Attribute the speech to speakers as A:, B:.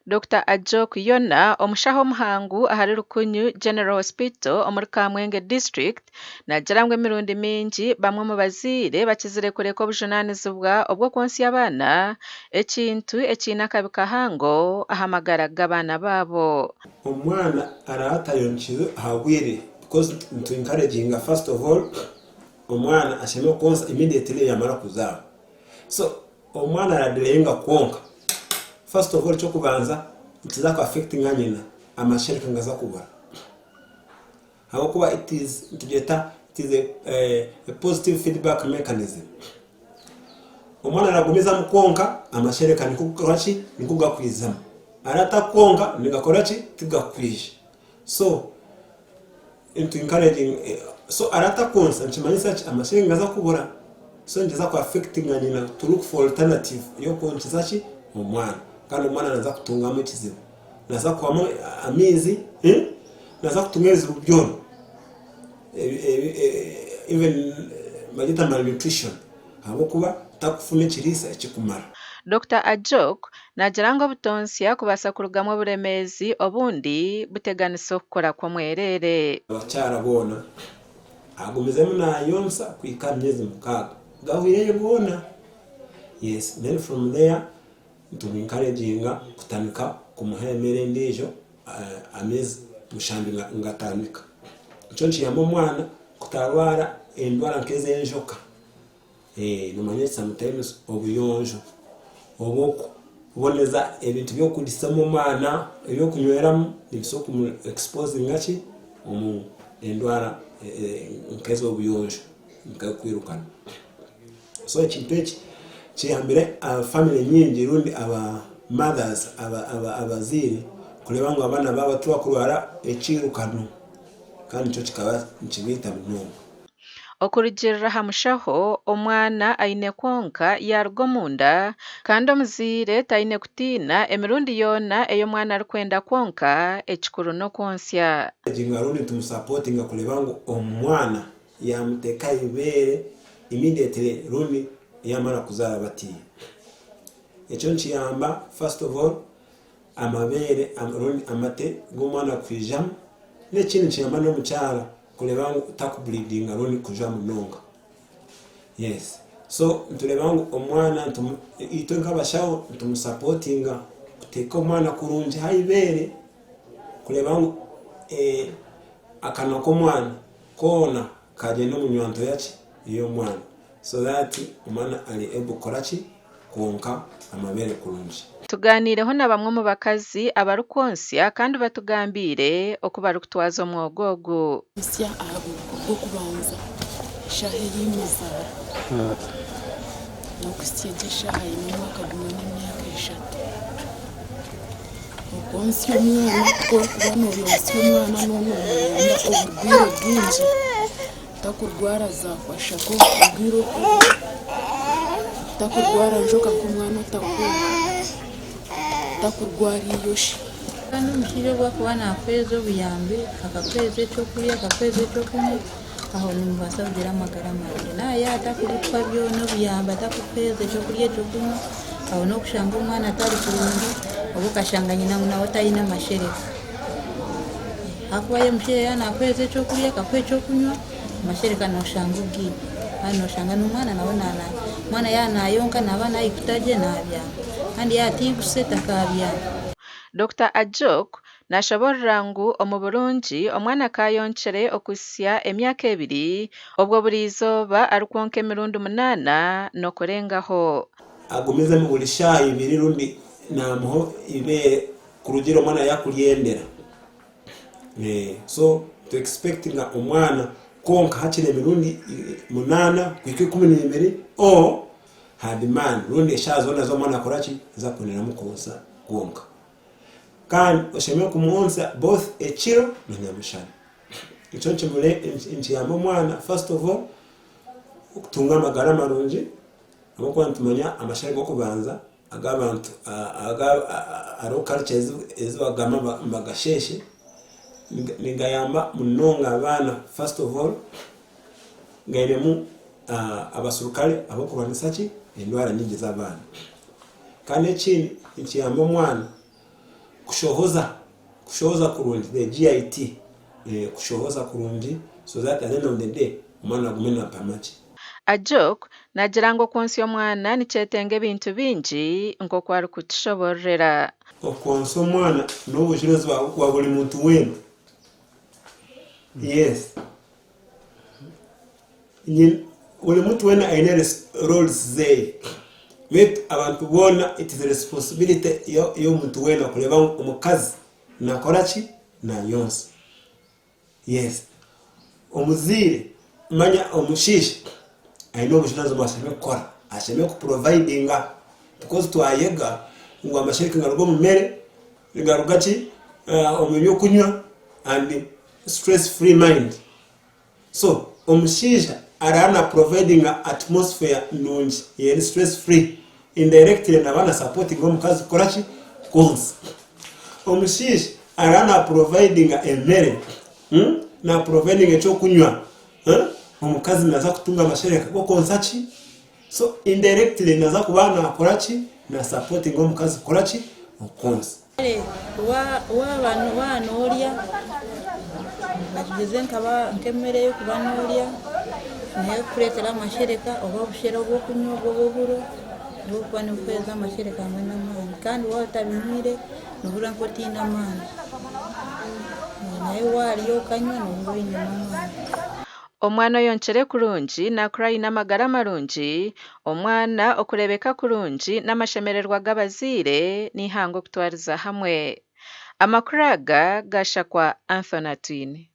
A: Dokita Ajok Yona, omushaho omuhangu ahari Rukunyu General Hospital omuri Kamwenge District naagira ngu emirundi mingi bamwe omu bazaire bakizire kureka obujunaanizibwa obw'okwontsya abaana, ekintu ekiine akabi kahango aha magara g'abaana baabo.
B: Omwana araba atayonkirwe aha bwire because nitu encouraginga first of all omwana ashemereire kwonsa immediately yamara kuzaarwa so Omwana aradelayinga kwonka first of all ekyokubanza nikiza ku affectinga nyina amashereka nigaza kubura ahabw'okuba it is nitugyeta it is a positive feedback mechanism omwana aragumizamu kwonka amashereka nikwo gakora ki nikwo gakwizamu aratakwonka nigakora ki tigakwija so nitu encouraging so aratakwonsa nikimanyisa ki amashereka nigaza kubura so nikiza ku affectinga nyina to look for alternative y'okwonkyeza ki omwana kandi omwana naza kutungamu ekizibu naza kuhwamu amaizi naza kutunga ebizibu byona even bagyeta malnutrition ahabw'okuba takufuna ekiriisa ekirikumara.
A: Dokita Ajok Naagira ngu obutoonsya kubaasa kurugamu oburemeezi obundi buteganisa okukura kw'omwereere.
B: Abakyara boona agumizemu nayonsa kuhika aha myezi mukaaga gahwireyo goona yes then from there nitumu encouraginga kutandika kumuha emere endiijo ameezi mushanju ngatandika. Nikyo nikiyamba omwana kutarwara endwara nk'ezenjoka. Nomanya sometimes obuyonjo obw'okuboneza ebintu by'okuriisamu omwana, eby'okunyweramu nibisobola kumu exposinga ki omu endwara nk'ez'obuyonjo nk'okwirukana. So ekintu eki kiyambire family nyingi rundi aba mothers abazaire kureeba ngu abaana baabo tibakurwara ekiirukano kandi nikyo kikaba nikibaita munonga.
A: Okurugiirira aha mushaho, omwana aine kwonka yaaruga omunda kandi omuzaire taine kutiina emirundi yoona ei omwana arikwenda kwonka ekikuru n'okwontsya.
B: Ngu rundi nitumusapotinga kureeba ngu omwana yamuteeka aha ibeere immediately rundi yamara kuzaara batiya. Ekyo nikiyamba first of all amabeere rundi amate g'omwana kwijamu n'ekindi nikiyamba n'omukyara kureeba ngu takubleedinga rundi kujwa munonga. Yes so nitureeba ngu omwana itwe nk'abashaho nitumusapotinga kuteeka omwana kurungi aha ibeere kureeba ngu akanwa k'omwana koona kagyenda omu nywanto yaki ey'omwana so that omwana ari able kukora ki kwonka amabeere kurungi.
A: Tugaaniireho na bamwe omu bakazi abarikwontsya kandi batugambiire oku barikutwaza omwoga ogu.
C: Nsya aha gw'okubanza eshaaha ei muzaara n'okuhitsya egi eshaaha aine omwaka gumwe n'emyaka eshatu. Okwontsya omwana ku orikuba nooyontsya omwana nooba noomuyamba oburwaire bwingi takurwara za kwashako obwire takurwara njoka nk'omwana otakwonka takurwara eiyoshe.
D: Kandi omushaija obu akuba naakuheereza obuyambi, akakuheereza ekyokurya, akakuheereza ekyokunywa, aho nimubaasa kugira amagara marungi. Naaba yaaba atarikukuha byona obuyambi atakukuheereza ekyokurya, ekyokunywa, aho n'okushanga omwana atari kurungi oba okashanga nyina ngu nawe taine amashereka. Ahakuba ye omushaija yaaba naakuheereza ekyokurya, akakuha ekyokunywa, amashereka nooshanga ogaine. Kandi nooshanga n'omwana nawe omwana yaaba naayonka naaba naayikuta gye naabyama kandi yaaba ataigutse takaabyama.
A: Dokita Ajok nashoborora ngu omu burungi omwana akaayonkire okuhitsya emyaka ebiri obwo buri izooba arikwonka emirundi munaana n'okurengaho.
B: Agumizemu buri shaaha ibiri rundi naamuha eibeere kurugiirira omwana yakuryendera. So tu expectinga omwana kwonka hakiri emirundi munaana kuhika 12 or her demand rundi eshaaha zoona ezi omwana akora ki ezi akwenderamu kwonsa kwonka. Kandi oshemereire kumwonsa both ekiro na nyamushana. Ekyo nikiyamba omwana first of all okutunga amagara marungi ahabw'okuba nitumanya amashara g'okubanza ag'abantu hariho culture ezi bagamba nibagasheeshe nigayamba munonga abaana first of all gainemu abaserukare ab'okurwanisa ki endwara nyingi z'abaana. Kandi ekindi nikiyamba omwana. Kushohoza, kushohoza kurungi, the GIT, kushohoza kurungi so that at the end of the day omwana agume napama gye.
A: Ajok naagira ngu okwontsya omwana nikyetenga ebintu bingi nk'oku arikutushobororera.
B: Okwontsya omwana n'obujunanizibwa bwa buri muntu weena. Yes. Buri muntu weena aine roles ze beitu abantu boona it is responsibility y'omuntu weena kureeba ngu omukazi nakora ki? Nayonsa. Yes omuzaire manya omushaija aine obujunanizibwa ashemereire kukora, ashemereire kupurovayidinga because twayega ngu amashereka nigaruga omu mere, nigaruga ki? Omu by'okunywa and stress free mind. So omushaija araba na providinga atmosphere nungi eri stress free indirectly naba na supportinga omukazi kukora ki? Kwonsa. Omushaija araba na providinga emere, na providinga ekyokunywa, omukazi naza kutunga amashereka g'okwonsa ki? So indirectly naza kuba nakora ki? Na supportinga omukazi kukora ki? Okwonsa.
D: Waaba noorya katugeze nk'emere ey'okuba noorya niyo erikukureetera amashereka oba obushera obu orikunywa obwo obw'oburo nibwo burikuba nibukuheereza amashereka hamwe n'amaani kandi waaba otabinywire noohurira nk'otaine amaani nawe waarya okanywa noohurira oinemu amaani.
A: Omwana oyonkire kurungi naakura aine amagara marungi, omwana okureebeka kurungi n'amashemererwa g'abazaire n'eihanga okutwariza hamwe. Amakuru aga gaashakwa Anthony Atwine.